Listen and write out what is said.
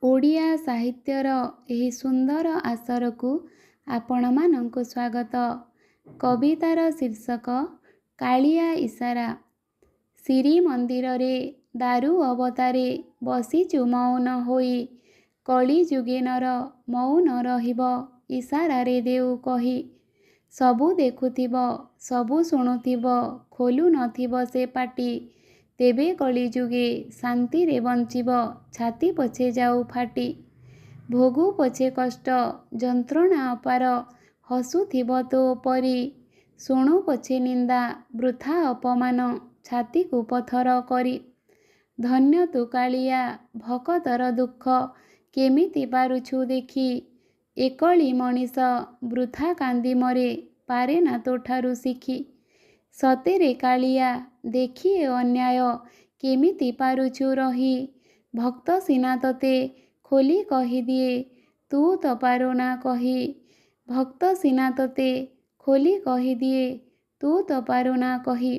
ଓଡ଼ିଆ ସାହିତ୍ୟର ଏହି ସୁନ୍ଦର ଆସରକୁ ଆପଣମାନଙ୍କୁ ସ୍ୱାଗତ। କବିତାର ଶୀର୍ଷକ କାଳିଆ ଇସାରା। ଶ୍ରୀମନ୍ଦିରରେ ଦାରୁ ଅବତାରେ ବସିଛୁ ମଉନ ହୋଇ, କଳିଯୁଗେ ନର ମଉନ ରହିବ ଇସାରାରେ ଦେଉ କହି। ସବୁ ଦେଖୁଥିବ ସବୁ ଶୁଣୁଥିବ ଖୋଲୁ ନଥିବ ସେ ପାଟି, ତେବେ କଳିଯୁଗେ ଶାନ୍ତିରେ ବଞ୍ଚିବ ଛାତି ପଛେ ଯାଉ ଫାଟି। ଭୋଗୁ ପଛେ କଷ୍ଟ ଯନ୍ତ୍ରଣା ଅପାର ହସୁଥିବ ତୋ ପରି, ଶୁଣୁ ପଛେ ନିନ୍ଦା ବୃଥା ଅପମାନ ଛାତିକୁ ପଥର କରି। ଧନ୍ୟ ତୁ କାଳିଆ ଭକତର ଦୁଃଖ କେମିତି ପାରୁଛୁ ଦେଖି, ଏକଳି ମଣିଷ ବୃଥା କାନ୍ଦି ମରେ ପାରେନା ତୋଠାରୁ ଶିଖି। ସତେରେ କାଳିଆ ଦେଖି ଏ ଅନ୍ୟାୟ କେମିତି ପାରୁଛୁ ରହି, ଭକ୍ତ ସିନା ତୋତେ ଖୋଲି କହିଦିଏ ତୁ ତ ପାରୁନା କହି। ଭକ୍ତ ସିନା ତୋତେ ଖୋଲି କହିଦିଏ ତୁ ତ ପାରୁନା କହି।